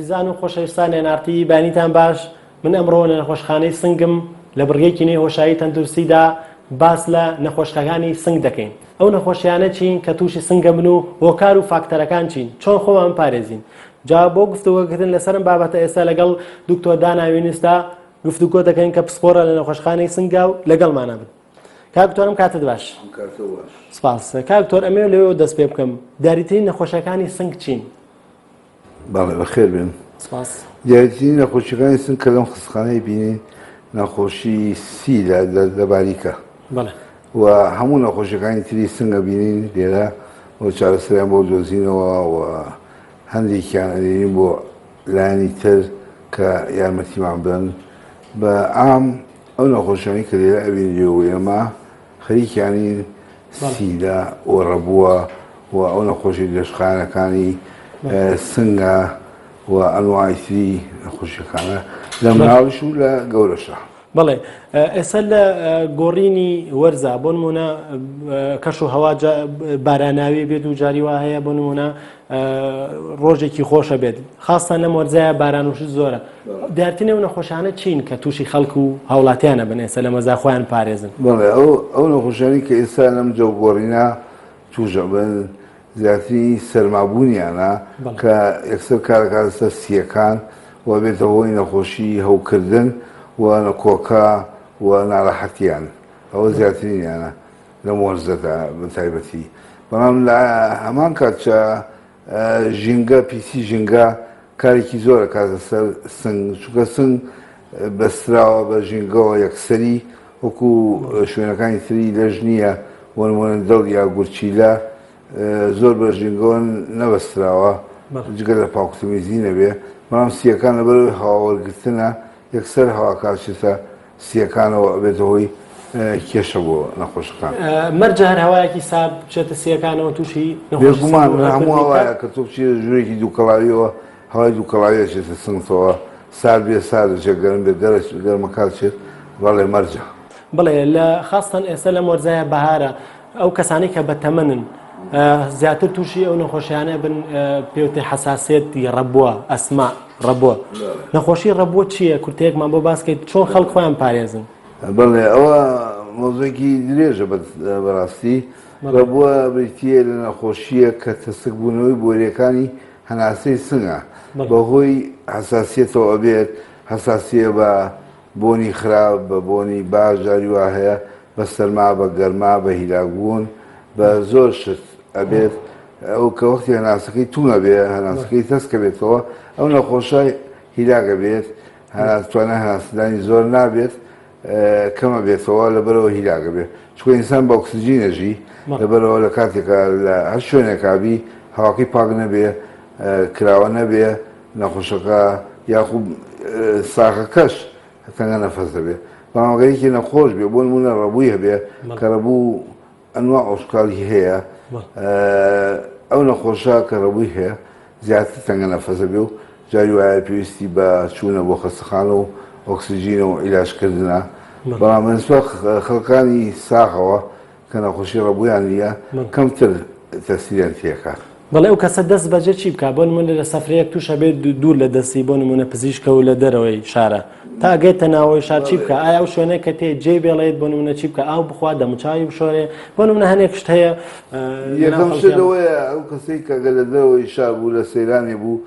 ئازیزان و خۆشەویستان NRT بەیانیتان باش من ئەمڕۆ لە نەخۆشخانەی سنگم لە بڕگەیەکی نوێی هۆشایی تەندروستیدا باس لە نەخۆشخەکانی سنگ دەکەین ئەو نەخۆشیانە چین کە تووشی سنگە بن و هۆکار و فاکتەرەکان چین چۆن خۆمان پارێزین جا بۆ گفتوگۆکردن لەسەرم بابەتە ئێستا لەگەڵ دکتۆر دانا وینستا گفتوگۆ دەکەین کە پسپۆڕە لە نەخۆشخانەی سنگا و لەگەڵمانە بن. کاک دکتۆر ئەم کاتت باش. سپاس. کاک دکتۆر ئەمەوێ لەوێوە دەست پێ بکەم دیاریترین نەخۆشیەکانی سنگ چین؟ بەڵێ بەخێر بێن. سپاس. دیاریترین نەخۆشیەکانی سنگ کە لەم خەستەخانەی بینین نەخۆشی سی لە لە باریکە. بەڵێ. و هەموو نەخۆشیەکانی تری سنگە بینین لێرە و چارەسەریان بۆ دۆزینەوە و هەندێکیان ئەنێرین بۆ لایەنی تر کە یارمەتیمان بدەن بە عام ئەو نەخۆشیانەی کە لێرە ئەبینرێ و ئێمە خەریکیانین سیلە و ڕەبووە و ئەو نەخۆشی درێژخایەنەکانی سنگە و ئەنواعی تری نەخۆشیەکانە لە مناڵیش و لە گەورەشە. بەڵێ ئێستا لە گۆڕینی وەرزا بۆ نمونە کەش و هەوا باراناوی بێت و جاری وا هەیە بۆ نمونە ڕۆژێکی خۆشە بێت خاستان لەم وەرزایە باران وشت زۆرە دیارترین ئەو نەخۆشانە چین کە تووشی خەڵک و هاوڵاتیانە بن ئێستا لە مەزا خۆیان پارێزن؟ بەڵێ ئەو ئەو نەخۆشانی کە ئێستا لەم جەو گۆڕینە تووشە بن زیاتری سەرمابوونیانە کە یەکسەر کارەکان سەر سییەکان و بێتە هۆی نەخۆشی هەوکردن و کۆکە و ناڕەحەتیان ئەوە زیاترینیانە لەم وەرزەدا بە تایبەتی بەڵام لە هەمان کاتچە ژینگە پیسی ژینگە کارێکی زۆر ئەکاتە سەر سنگ چونکە سنگ بەستراوە بە ژینگەوە یەکسەری وەکو شوێنەکانی تری لەش نییە بۆ نمونە دڵ یا گورچیلە زۆر بە ژینگەوە نەبەستراوە جگە لە پاکوتەمیزی نەبێ بەڵام سیەکان لەبەر هەواوەرگرتنە یەکسەر هەواکە ئەچێتە سییەکانەوە ئەبێتە هۆی کێشە بۆ نەخۆشەکان. مەرجە هەر هەوایەکی سارد بچێتە سییەکانەوە تووشی نەخۆشی بێگومان هەموو هەوایە کە تۆ بچیتە ژوورێکی دووکەڵاویەوە هەوای دووکەڵاوی ئەچێتە سنگتەوە سارد بێ سارد ئەچێت گەرم بێ گەرمەکە ئەچێت بەڵێ مەرجە. بەڵێ لە خاستەن ئێستا لەم وەرزایە بەهارە ئەو کەسانەی کە بەتەمەنن زیاتر تووشی ئەو نەخۆشیانە بن پێوتێ حەساسیەتی ڕەبووە ئەسما ڕەبووە نەخۆشی ڕەبووە چییە کورتەیەکمان بۆ باس کەیت چۆن خەڵک خۆیان پارێزن؟ بەڵێ ئەوە مەوزوعێکی درێژە بەڕاستی ڕەبووە بریتییە لە نەخۆشییە کە تەسکبوونەوەی بۆریەکانی هەناسەی سنگە بەهۆی حەساسیەتەوە ئەبێت حەساسیە بە بۆنی خراپ بە بۆنی باش جاری وا هەیە بە سەرما بە گەرما بە هیلاک بوون بە زۆر شت ئەبێت ئەو کە وەختی هەناسەکەی توون ئەبێ هەناسەکەی تەسکە بێتەوە ئەو نەخۆشە هیلاکە بێت توانای هەناسەدانی زۆر نابێت کەمە بێتەوە لەبەرەوە هیلاکە بێت چونکە ئینسان بە ئۆکسجین ئەژی لەبەرەوە لە کاتێکا لە هەر شوێنێکا بی هەواکەی پاک نەبێ کراوە نەبێ نەخۆشەکە یاخو ساغەکەش تەنگە نەفەس دەبێ بەڵام ئەگەر یەکێ نەخۆش بێ بۆ نمونە ڕەبووی هەبێ کە ڕەبوو ئەنوا ئۆشکالی هەیە ئەو نەخۆشە کە ڕەبووی هەیە زیاتر تەنگە نەفەسە بێ و جاری وایە پێویستی بە چوونە بۆ خەستەخانە و ئۆکسجینە و عیلاجکردنە بەڵام بەنسبەت خەڵکانی ساغەوە کە نەخۆشی ڕەبوویان نییە کەمتر تەسیریان تێکات. بەڵێ ئەو کەسە دەست بەجێ چی بکا بۆ نمونە لە سەفرەیەک توش ئەبێت دوور لە دەستی بۆ نمونە پزیشکە و لە دەرەوەی شارە تا ئەگەیتە ناوەوەی شار چی بکا ئایا ئەو شوێنەی کە تێ جێی بێڵێت بۆ نمونە چی بکا ئاو بخوا دەموچاوی بشۆرێ بۆ نمونە هەنێک شت هەیە یەکەم شت ئەوەیە ئەو کەسەی کە گەر لە دەرەوەی شار بوو لە سەیرانێ بوو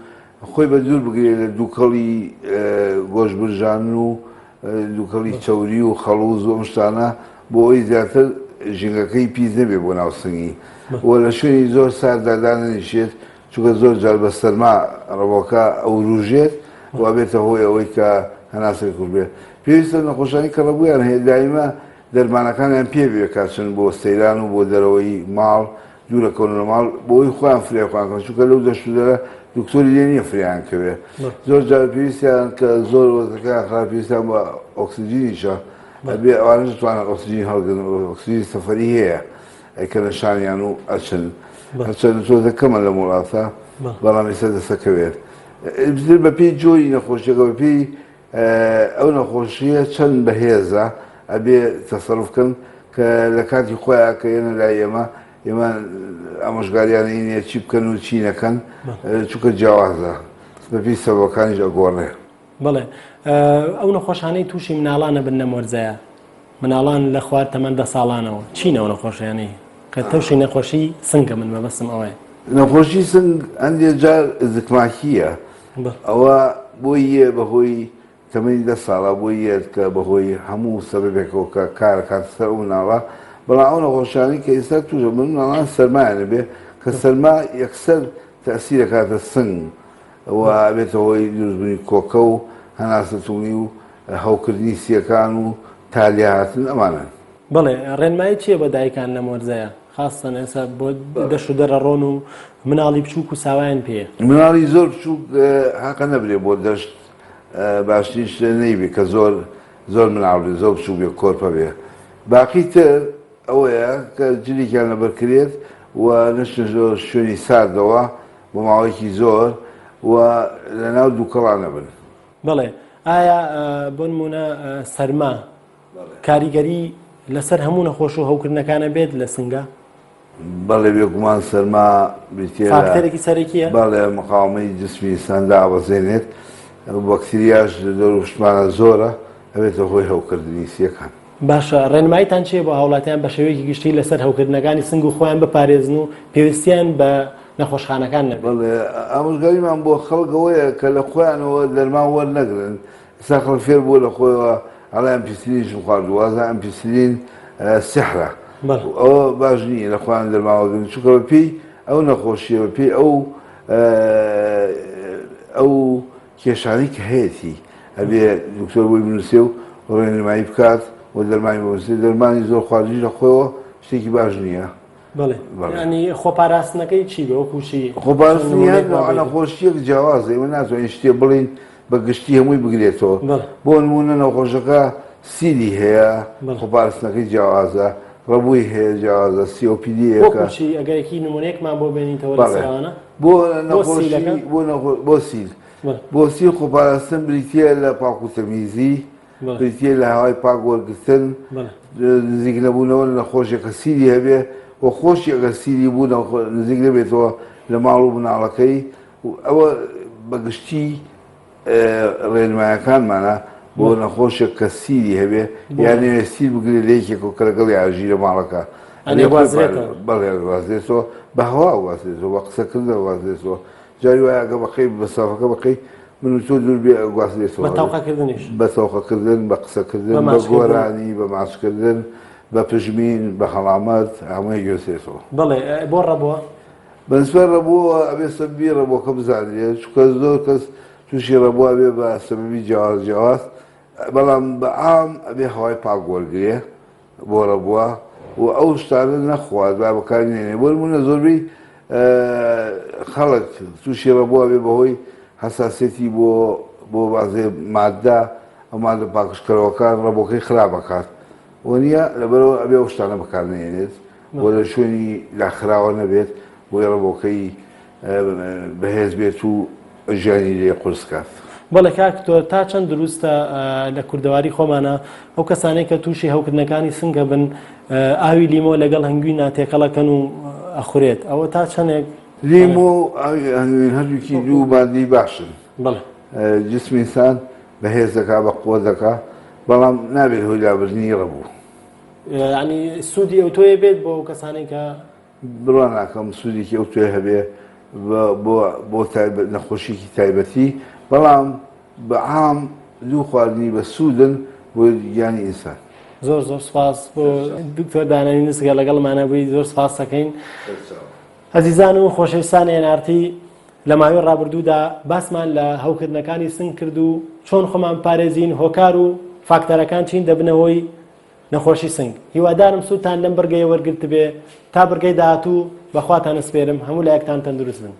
خۆی بە دوور بگرێ لە دووکەڵی گۆشت برژاندن و دووکەڵی چەوری و خەڵوز و ئەم شتانە بۆ ئەوەی زیاتر ژینگەکەی پیس نەبێ بۆ ناو سنگی و لە شوێنی زۆر ساردا دانەنیشێت چونکە زۆر جار بە سەرما ڕەوەکە ئەوروژێت و ئەبێتە هۆی ئەوەی کە هەناسەی کورت بێت پێویستە نەخۆشانی کە ڕەبوویان هەیە دایمە دەرمانەکانیان پێ بێ کاچن بۆ سەیران و بۆ دەرەوەی ماڵ دوورەکەون لە ماڵ بۆی خۆیان فریای خۆیان کەن چونکە لەو دەشت و دەرە دکتۆری لێ نییە فریایان کەوێ زۆر جار پێویستیان کە زۆر وەزەکەیان خراپ پێویستیان بە ئۆکسجینیشە ئەبێ ئەوانەش بتوانن ئۆکسجین هەڵگرن ئۆکسجینی سەفەری هەیە ئەیکەنە شانیان و ئەچن هەرچەند تۆزە کەمە لەم وڵاتە بەڵام ئێستا دەسەکەوێت بەپێی جۆری نەخۆشیەکە بەپێی ئەو نەخۆشییە چەند بەهێزە ئەبێ تەسەروف کەن کە لە کاتی خۆیان کە یەنە لای ئێمە ئێمە ئامۆژگاریان ئینێ چی بکەن و چی نەکەن چونکە جیاوازە. بەپێی سەبەبەکانیش ئەگۆڕێ. بەڵێ ئەو نەخۆشانەی تووشی مناڵان ئەبن لەم وەرزەیە مناڵان لە خوار تەمەن دە ساڵانەوە چین ئەو نەخۆشیانەی کە تووشی نەخۆشی سنگە من مەبەستم ئەوەیە. نەخۆشی سنگ هەندێ جار زکماکییە ئەوە بۆی یە بەهۆی تەمەنی دە ساڵە بۆی یەت کە بەهۆی هەموو سەبەبێکەوە کە کار ئەکاتە سەر ئەو مناڵە بەڵام ئەو نەخۆشیانەی کە ئێستا تووش ئەبن مناڵان سەرمایان ئەبێ کە سەرما یەکسەر تەئسیر ئەکاتە سنگ و ئەبێتە هۆی دروستبوونی کۆکە و هەناسەتوونی و هەوکردنی سییەکان و تا لێهاتن ئەمانەن. بەڵێ ڕێنمایی چییە بۆ دایکان لەم وەرزەیا خاستەن ئێستا بۆ دەشت و دەرەڕۆن و مناڵی بچووک و ساوایان پێیە؟ مناڵی زۆر بچووک هەقە نەبرێ بۆ دەشت باشترین شتە نەیبێ کە زۆر زۆر مناڵ بێ زۆر بچووک بێ کۆرپە بێ باقی تر ئەوەیە کە جلێکیان لەبەر کرێت و نەچنە شوێنی ساردەوە بۆ ماوەیەکی زۆر و لەناو دووکەڵا نەبن. بەڵێ ئایا بۆ نموونە سەرما کاریگەری لەسەر هەموو نەخۆش و هەوکردنەکانە بێت لە سنگا؟ بەڵێ بێگومان سەرما بریتیە لە فاکتەرێکی سەرەکیە؟ بەڵێ مقاومەی جسمی ئینسان دابەزێنێت، بەکتریاش لە دەوروپشتمانە زۆرە ئەبێتە هۆی هەوکردنی سیەکان. باشە ڕێنماییتان چیە بۆ هاوڵاتیان بە شێوەیەکی گشتی لەسەر هەوکردنەکانی سنگ و خۆیان بپارێزن و پێویستیان بە نەخۆشخانەکان نەبێت؟ بەڵێ ئامۆژگاریمان بۆ خەڵک ئەوەیە کە لە خۆیانەوە دەرمان وەرنەگرن، ئێستا خەڵک فێر بووە لە خۆیەوە ئەڵێ ئەمپیسلینیشم خواردووە وازە ئەمپیسلین سیحرە ئەوە باش نییە لە خۆیان دەرمان وەرگرن چونکە بە پێی ئەو نەخۆشیە بە پێی ئەو ئەو کێشانەی کە هەیەتی ئەبێ دکتۆر بۆی بنووسێ و ڕێنمایی بکات و دەرمانی بۆ بنووسێ دەرمانی زۆر خواردنیش لە خۆیەوە شتێکی باش نییە. بەڵێ ینی خۆپاراستنەکەی چی بێ وەکو چی؟ خۆپاراستنی هەر نوعە نەخۆشییەک جیاوازە ئێمە ناتوانین شتێ بڵێین بە گشتی هەمووی بگرێتەوە بۆ نموونە نەخۆشەکە سیلی هەیە خۆپاراستنەکەی جیاوازە ڕەبووی هەیە جیاوازە COPD وەکو چی ئەگەرێکی نمونەیەکمان بۆ بێنیتەوە لەسەرانە بۆ نەخۆشی بۆ سیل بۆ سیل خۆپاراستن بریتییە لە پاک و تەمیزی بریتییە لە هەوای پاک وەرگرتن، نزیک نەبوونەوە لە نەخۆشێک کە سیلی هەبێ و خۆشی ئەگەر سیلی بوو نزیک نەبێتەوە لە ماڵ و مناڵەکەی ئەوە بە گشتی ڕێنمایەکانمانە بۆ نەخۆشێک کە سیلی هەبێ یان نەوێ سیل بگرێت لە یەکێکەوە کە لەگەڵی ئاژی لە ماڵەکە بەڵێ گوازرێتەوە بە هەوا گوازرێتەوە بە قسەکردن گوازرێتەوە جاری وایە ئەگە بەقەی بە سەفەکە بەقەی من و تۆ دوور بێ ئەگوازرێتەوە. بە تەوقەکردنیش. بە تەوقەکردن، بە قسەکردن، بە گۆرانی، بە ماچکردن، بە پژمین، بە هەڵامەت، هەمووی ئەگوێزرێتەوە. بەڵێ، بۆ ڕەبۆ؟ بە نسبەت ڕەبۆوە ئەبێ سەبەبی ڕەبۆکە بزانرێت، چونکە زۆر کەس تووشی ڕەبۆ ئەبێ بە سەبەبی جیاواز جیاواز، بەڵام بە عام ئەبێ هەوای پاک وەرگرێ. بۆڕە بووە و ئەو شتانە نەخوات با بەکاری نێنێ بۆ نمونە زۆربەی خەڵک تووشی ڕەبووە بێ بەهۆی حساسێتی بۆ بۆ بازێ مادە ئەو مادە پاکژکەرەوەکان ڕەبۆکەی خراپ ئەکات و نییە لەبەرەوە ئەبێ ئەو شتانە بەکار نێنێت بۆ لە شوێنی داخراوە نەبێت بۆی ڕەبۆکەی بەهێز بێت و ژیانی لێ قورس کات. بەڵێ کاک دکتۆر تا چەند دروستە لە کوردەواری خۆمانە ئەو کەسانەی کە تووشی هەوکردنەکانی سنگە بن ئاوی لیمۆ لەگەڵ هەنگوینا تێکەڵەکەن و ئەخورێت ئەوە تا چەندێک لیمۆ و ئاوی هەنگوین هەردووکی دوو مادەی باشن بەڵێ جسمی ئینسان بەهێز دەکا بە قوت دەکا بەڵام نابێت هۆی لابردنی ڕەبوو یعنی سوودی ئەوتۆیە بێت بۆ ئەو کەسانەی کە بڕوا ناکەم سوودێکی ئەو توێ هەبێ بۆ بۆ نەخۆشیکی تایبەتی بەڵام بە عام دوو خواردنی بە سوودن بۆ گیانی ئینسان. زۆر زۆر سپاس بۆ دکتۆر دانا یونس کە لەگەڵمانە بووی زۆر سپاس دەکەین. ئەزیزان و خۆشەویستان NRT لە ماوەی ڕابردوودا باسمان لە هەوکردنەکانی سنگ کرد و چۆن خۆمان پارێزین هۆکار و فاکتەرەکان چین دەبنە هۆی نەخۆشی سنگ. هیوادارم سوودتان لەم بڕگەیە وەرگرتبێ. تا بڕگەی داهاتوو بە خواتان ئەسپێرم. هەموو لایەکتان تەندروست بن.